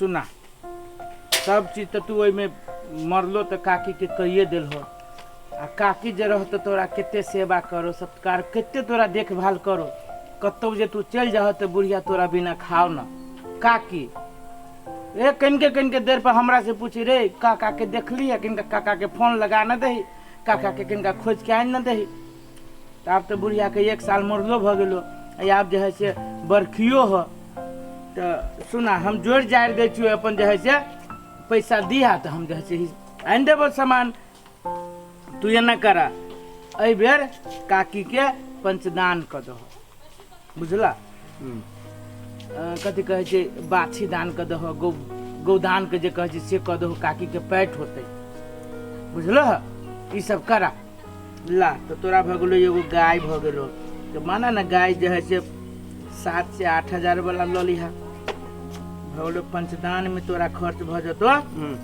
सुना सब चीज तऽ तू ओहिमे मरलो तऽ काकीके कहिए देलहो आ काकी जे रहतो तोरा कते सेवा करो सत्कार कते तोरा देखभाल करो कतौ जे तू चलि जाहो तऽ बुढ़िया तोरा बिना खाओ न काकी ए कनिके कनिके देर पर हमरा से पूछी रे काका के देखली है किनका काका के फोन लगा न दही काका के किनका खोज के आनि न दही तऽ आब तऽ बुढ़िया के एक साल मरलो भऽ गेलो आ आब जे है से बरखियो ह तऽ सुना हम जोड़ि जाड़ि दै छियो अपन जे है से पैसा दिहा तऽ हम जे है से आनि देबो सामान तू एना करा एहि बेर काकीके पंचदान कऽ दहो बुझला कथी कहै छै बाछी दान कऽ दहो गौ गौदानके जे कहै छै से कऽ दहो काकीके पैठ होतै बुझलह ई सब करा ला तऽ तोरा भऽ गेलो एगो गाय भऽ गेलो तऽ माना ने गाय जे है से 7 से 8 हजार वाला लऽ लिहा भऽ गेलो पंचदानमे तोरा खर्च भऽ जेतो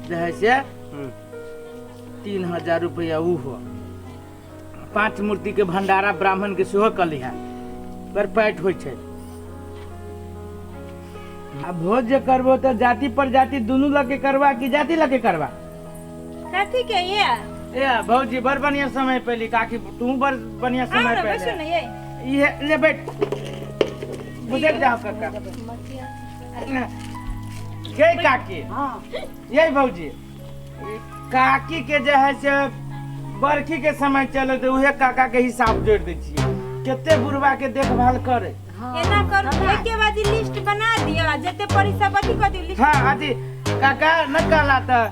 जे है से 3000 रुपया ऊ हो पांच मूर्ति के भंडारा ब्राह्मण के सेहो कऽ लिहा पर पैठ होइ छै आ भोज जे करबो तऽ जाति प्रजाति दुनू लऽ के करबा कि जाति लऽ के करबा कथी के ये ए भौजी बड़ बढ़िया समय पैली काकी तू बड़ बढ़िया आउ समय ना बैसू पैले ना ये इहे ले बैठ बुझे जाओ काका के काकी हाँ यही भौजी काकी के जे है से बरखी के समय चले तो उहे काका के हिसाब जोड़ दै छियै कते बुढ़वा के देखभाल करे एना करू एके बाजी लिस्ट बना दिअ आ जते पड़ी सब अथी कऽ दियौ लिस्ट हाँ अथी काका न कहला तऽ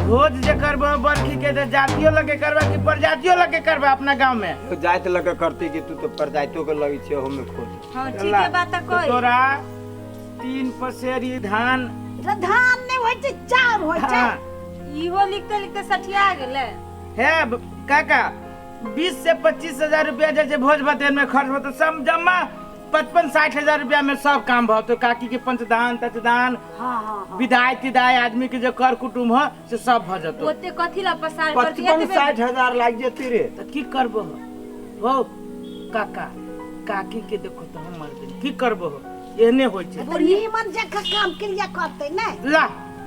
भोज जे करबो बरखी के तऽ जातियो लगे करबा कि प्रजातियो लगे करबा अपना गांव में तो जाति लगे करती कि तू तो प्रजातियों के लगे छियै ओहोमे खोज हाँ ठीक है बात तो कह तोरा 3 पसेरी धान तऽ धान नहि होइ छै चाउर होइ छै हाँ इहो लिखते लिखते सठिया गेलै हे काका 20 से 25 हजार रुपया जे भोज भात में खर्च होतो सब जमा 55 60 हजार रुपया में सब काम भऽ तो काकी के पंचदान तचदान हाँ हाँ हाँ विदाई तिदाई आदमी के जो कर कुटुम्ब ह से सब भऽ जतो ओते कथी ला पसार करती 55 60 हजार लागि जेती रे तऽ की करबो हो काका काकी के देखो तो हम मर गेल की करबो हो एहने होइ छै तऽ नीमन जकाँ काम क्रिया करतै ने ला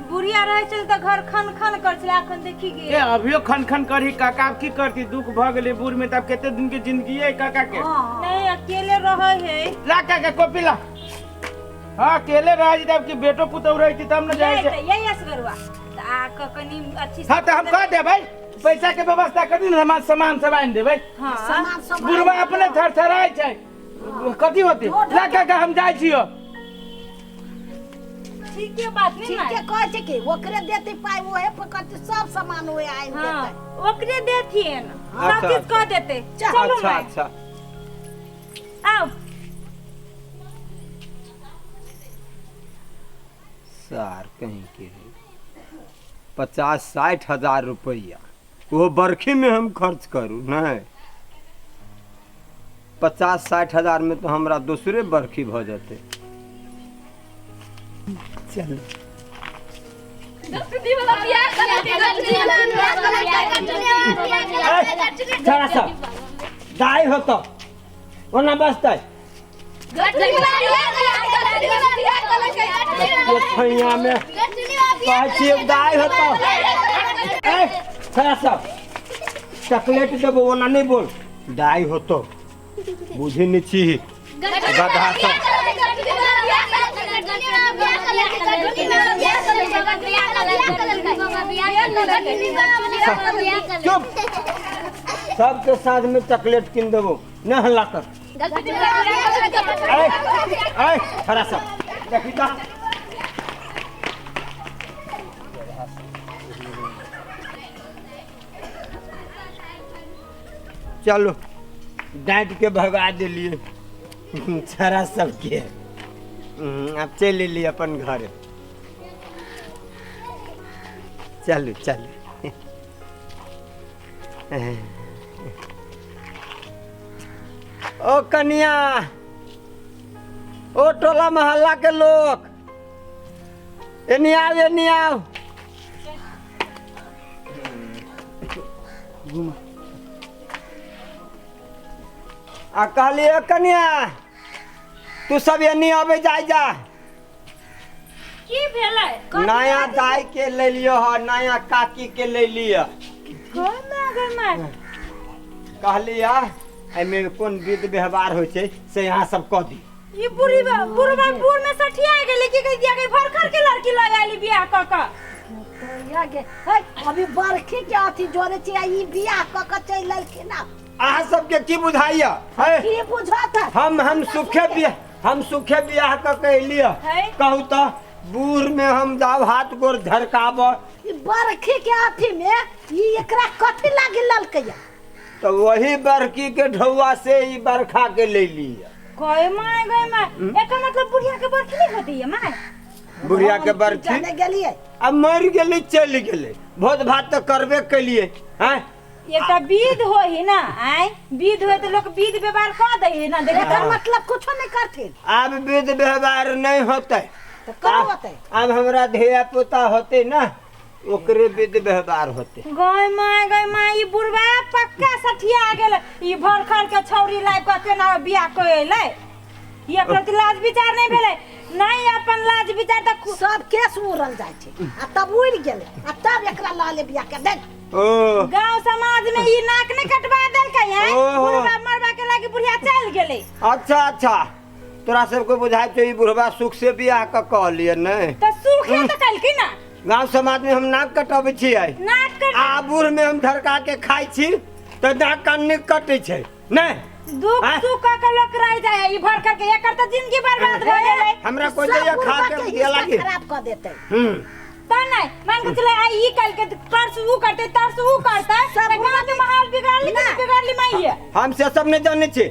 बुढ़िया रहै छल तऽ घर खन खन कर छलै अखन देखी ए गे अभियो खन खन करही काका आब की करती दुख भऽ गेलै बूढ़ में तब कते दिन के जिंदगी है काका के हाँ नहीं अकेले रहै है ला काका कॉपी ला हाँ अकेले रह जी तब की बेटो पुतहु रही तब न जाए यही यही असगरुआ तऽ आ कऽ कनि अच्छी हाँ तो हम कह देबै पैसा के व्यवस्था कर दी ना सामान सब आनि देबै हाँ सामान सब बुढ़वा अपने थरथराइ छै कथी होती ला काका हम जाइ छियो ठीके बात नहीं ठीके कहै छै कि ओकरे देतै पाइ ओहे पकड़तै सब सामान ओहे आनि हाँ देतै ओकरे देथिन सब अच्छा, चीज कह देते चलू अच्छा माय अच्छा आओ सार कहीं के है 50 60 हजार रुपया वो बरखी में हम खर्च करू नहीं 50 60 हजार में तो हमरा दूसरे बरखी भ जेतै चल थोड़ा सा दाई होतो ओना बसतै ठैया में कहै छियै दाई होतो ए थोड़ा सा चॉकलेट देबो ओना नहीं बोल दाई होतो बुझे नहीं छी गधा सब चुप सबके साथ में चॉकलेट किन देबो न हल्ला कर ए ए थोड़ा सा देखी तो चलो डांट के भगा दिलिए छड़ा सबके अब चलि एलियै अपन घर चलू चलू ओ कनिया ओ टोला मोहल्ला के लोग एनी आओ एनी आओ आ कहलिए कनिया तू सब एनी अबे जाय जा की भेलै? नया दाई के ले लियो ह, नया काकी के ले लियो। गय माय, गय माय। कहलिया एहिमे कोन विध व्यवहार होइ छै से यहाँ सब कऽ दी। ई बुढ़ी बुढ़वा बूढ़ में सठिया गेलै की कह दिया गई भरखर के लड़की लऽ आइली बियाह कऽ कऽ। या गे है अभी बरखी के अथी जोड़े छी आ ई बियाह कऽ के चलि एलखिन आब। अहाँ सबके की बुझाइया है? की बुझत है? हम सुखे बियाह, हम सुखे बियाह कऽ के एलियै। है? कहू तऽ बूढ़ में हम जाब हाथ गोर झरकाब। ई बरखी के अथी में ई एकरा कथी लागी ललकैया? तऽ वही बरखी के ढौआ से ई बरखा के ले लिया। गय माय, गय माय, एकर मतलब बुढ़िया के बरखी नहीं होती है माय? बुढ़िया के बरखी जाने गेलियै। अब मर गेलै चलि गेलै, भोज भात तऽ करबे केलियै। हैं? एकटा विध होई है ना, आय विध होय तऽ लोक विध व्यवहार कऽ दै है ना। देख एकर मतलब कुछो नहीं करथिन। आब विध व्यवहार नहीं होतै। तऽ कब होतै? आब हमरा धिया पुता होतै ना, ओकरे विध व्यवहार होतै। गय माय, गय माय, ई बुढ़वा पक्का सठिया गेल। ई भरखर के छौरी लाइब कऽ केना बियाह कऽ एलै? ई एकरा लाज विचार नहीं भेलै? नहीं अपन लाज विचार तऽ सब केस उड़ल जाइ छै आ तब उड़ि गेलै आ तब एकरा लऽ ले बियाह के देख। ओ गांव समाज में ई नाक नहीं कटवा देलकै हैं? ओहो। बुढ़वा मरवा के लागी बुढ़िया चल गेलै। अच्छा अच्छा, तोरा सबके बुझाइ छौ ई बुढ़वा सुख से बियाह कऽ कहलियै नहि? तऽ सुखे तऽ कलकै ना। गांव समाज में हम नाक कटबै छियै। नाक कट आ बूढ़ में हम धरका के खाइ छी तऽ नाक कान नहि कटै छै नहि। दुख आँय? सुख कऽ के लोक रहि जाइ है, ई भर करके एकर तऽ जिंदगी बर्बाद भऽ गेलै। हमरा कोई सब दैया खा बुढ़वा के के दिया हिस्सा लागी। खराब कऽ देतै। तऽ नहि मान के चले आइ ई कल के परसू ऊ करतै, तरसू ऊ करतै, सब तऽ गाँव के माहौल बिगाड़ली ना। तऽ बिगाड़ली माइये। हम से सब नहि जानै छी।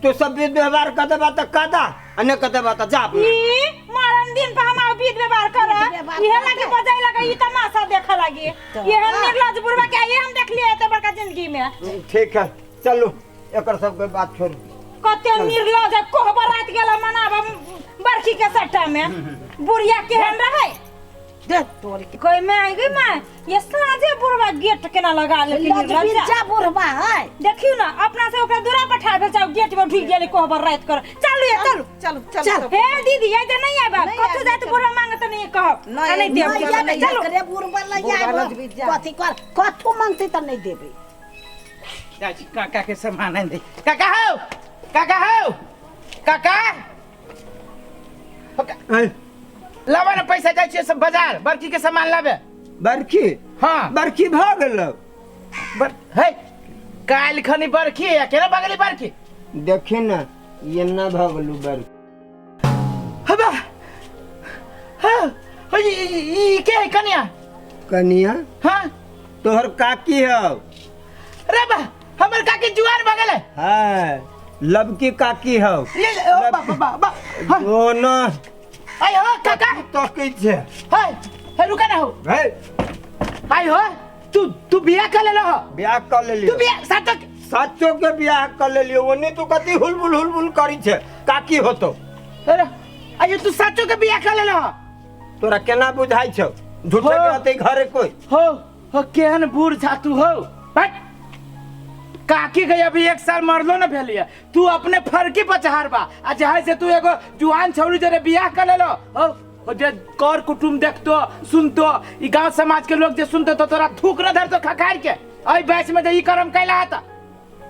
तू सब विध व्यवहार कऽ देबा तऽ कऽ दा आ नहि कऽ देबा तऽ जा अपना। ई मरण दिन पर हम विध व्यवहार कर विध व्यवहार इहे करतै। लागी बजाय लगे ई तमाशा देखे लागी। तऽ ये हम हाँ। निर्लज बुढ़वा के ये हम देखलिए एते बड़का जिंदगी में। ठीक है चलू, एकर सबके बात छोड़ू। कते निर्लज है, कोहबर रात गेल मनाब बरखी के सट्टा में बुढ़िया केहन रहे। दे तोरी के। कोई मैं आई गई मां, ये साँझे बुढ़वा गेट केना लगा लेलखिन निर्लज्जा। लजबिज्जा बुढ़वा है। देखियो ना अपना से ओकरा दूरा पर ठाढ़ भेल जाओ, गेट में ढुक गेलै कोहबर रात कर। चलू ये चलू चलू चलू चल। चलू। हे दीदी ये जे नहीं आबा नहीं कथु आबे, जात चलू। बुढ़वा मांगत नहीं कहब। नहीं, आ नहीं देब। नहीं चलू, आबे, चलू। एकरे बुढ़वा लग बुढ़वा आबो। लजबिज्जा। कथी कर कथु मांगते त नहीं देबे। जाइ छी काका के सामान आनि दे। काका हौ, काका हौ, काका हो लाबऽ ने पैसा, जाइ छियै सब बाजार बरखी के सामान लाबे। बरखी? हाँ। बरखी भऽ गेल। हे काल्हि खनी बरखी है, केना भऽ गेलै बरखी? देखी ने एना भऽ गेलौ बरखी। हबा हाँ, हो, ई के है कनिया? कनिया? हाँ। तोहर काकी हौ। रे बा, हमर काकी जुआन भऽ गेलै। हाँ, लबकी काकी हौ। ले ले, ओ बा, बा, बा, हाँ। ओ न। आइ हो काका। तो की छै? हे, हे रुका ना हो। हे। आइ हो, तू तू बियाह कर लेलो हो? बियाह कर लेलियो। तू बियाह सातो सातो के बियाह कर लेलियो। ओने तू कति हुलबुल हुलबुल करी छै काकी होतो। अरे आइयो तू सातो के बियाह कर लेलो हो? तोरा केना बुझाइ छौ? झूठे हो। के अतै घरे कोई। हो हो केहन बूढ़ छा तू हो। हट। काकी के अभी 1 साल मरलो न भेलिए, तू अपने फरकी पचहार बा आ जहाँ से तू एगो जुआन छौरी जरे बियाह कर लेलो हो, हो जे कर कुटुम देखतो सुनतो ई गांव समाज के लोग जे सुनतो तो तोरा थूक न धरतो खखार के। एहि बैच में जे ई कर्म कैला त।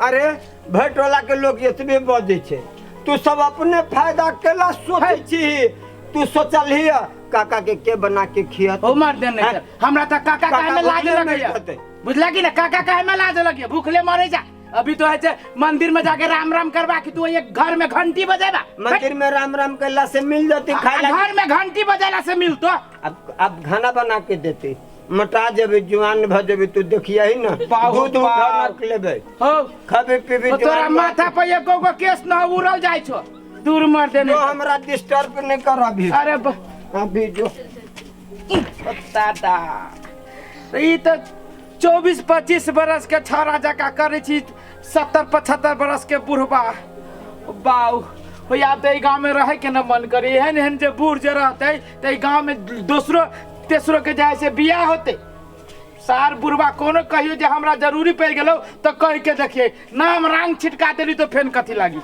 अरे भटोला के लोग एतबे बजै छै, तू सब अपने फायदा केला सोचै छी। तू सोचलही काका के बना के खियत? ओ मार देने हैं? छै। हमरा त काका काका काहे में लाज भुखले मरि लगैया। जेतै। बुझला कि ना? काका काहे में लाज लगैया? भूखले मरे जा। अभी तो है जे मंदिर में जाके राम राम करवा के तू एक घर में घंटी बजेबा। मंदिर में राम राम कैला से मिल जती खाए ला। घर में घंटी बजेला से मिलतो। अब खाना बना के देते, मटा जेबे, जुआन भ जेबे, तू देखिया ही ना। बाहु, दूध उठा बाहु। रख लेबे। हो। खाबे पीबे तो तोरा जुआन माथा पर एको गो केस न उड़ल जाइ छो। दूर मर देने। जो हमरा डिस्टर्ब नहीं कर अभी। अरे अभी जो। दादा ई तो 24-25 बरस के छौड़ा जकाँ करै छी, 70-75 बरस के बुढ़बा। बाउ हो आब तऽ गाँव में रहे के न मन करे। एहन एहन जे बूढ़ जे रहतै तऽ गाँव में दोसरो तेसरो के जाय से बियाह होतै। सार बुढ़बा कोनो कहियो जे हमरा जरूरी पड़ि गेलौ तऽ कहि के देखियै, नाम रंग छिटका देली तो फेन कथी लागी।